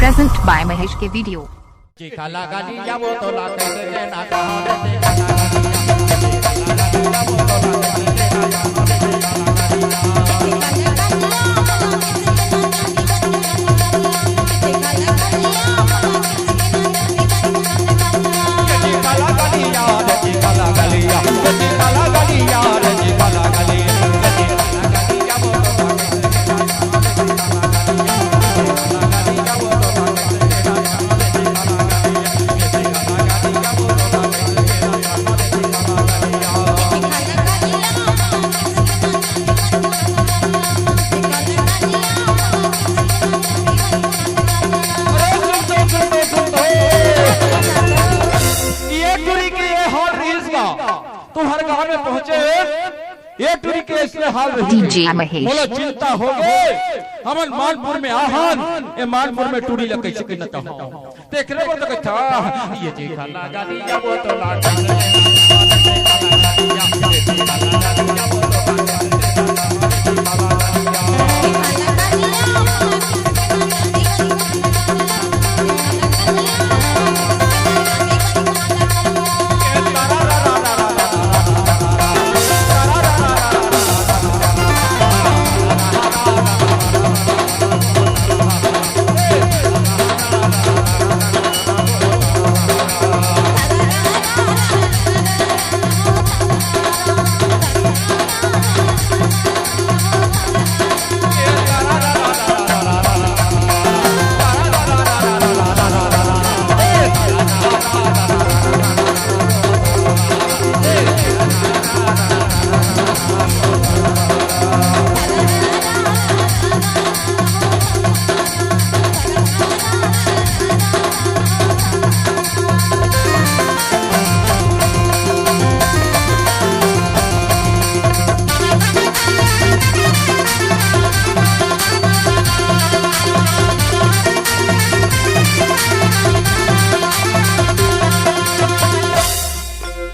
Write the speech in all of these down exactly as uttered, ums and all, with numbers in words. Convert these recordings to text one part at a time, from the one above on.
Present by Mahesh K Video। चिखला गलिया वो तो ला कैसे देना चाहत, चिखला गलिया वो तो ला कैसे देना चाहत, चिखला गलिया। अरे सुन तो, सुन तो, सुन तो। ये टुरी के ये हाल रहिस गा। तुंहर गांव में पहुंचे, ये टुरी के अइसने हाल रहिस। DJ महेश। मोला चिंता होगे। हमन मानपुर में आहन, ये मानपुर में टुरी ला कैसे के नता हो। तेकरे बर तो कथा, ये चिखला गलिया वो तो ला।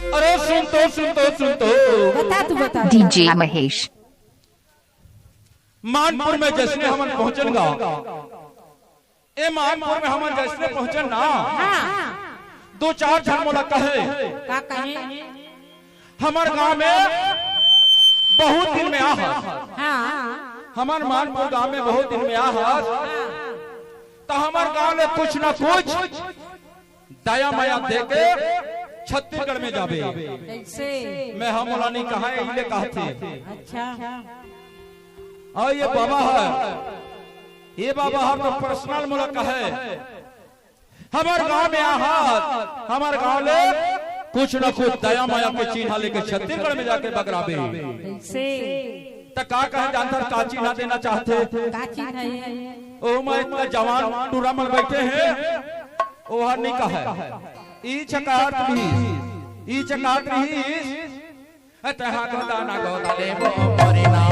अरे सुन तो, सुन तो, सुन तो। बता, तू बता। DJ महेश। मानपुर में जइसने हमन पहुंचन गा, ए मानपुर में हमन जइसने पहुंचन ना, हाँ। दू चार झन मोला कहे, का कहे? हमर गांव में बहुत दिन में आहस। हाँ। हमर मानपुर गांव में बहुत दिन में आहस। हाँ। त हमर गांव ले कुछ ना कुछ दया मया देके छत्तीसगढ़ में जाबे। कैसे? मैं हा मोला नहीं कहा, इले कहथे। अच्छा। अउ ये बाबा ह, ये बाबा ह तो personal मोला कहे, हमर गांव में आहत, हमर गांव ले कुछ न कुछ दया मया के चिन्हा लेके छत्तीसगढ़ में जाके बगराबे। कैसे? त का कहे जानथस, का चिन्हा देना चाहथे? का चिन्हा हे? ओमा इतना जवान टूरा मन बैठे हे, ओहर नहीं कहे। ई चकात भी, ई चकात भी, ए तहा गोदाना गोदले मोरी ना।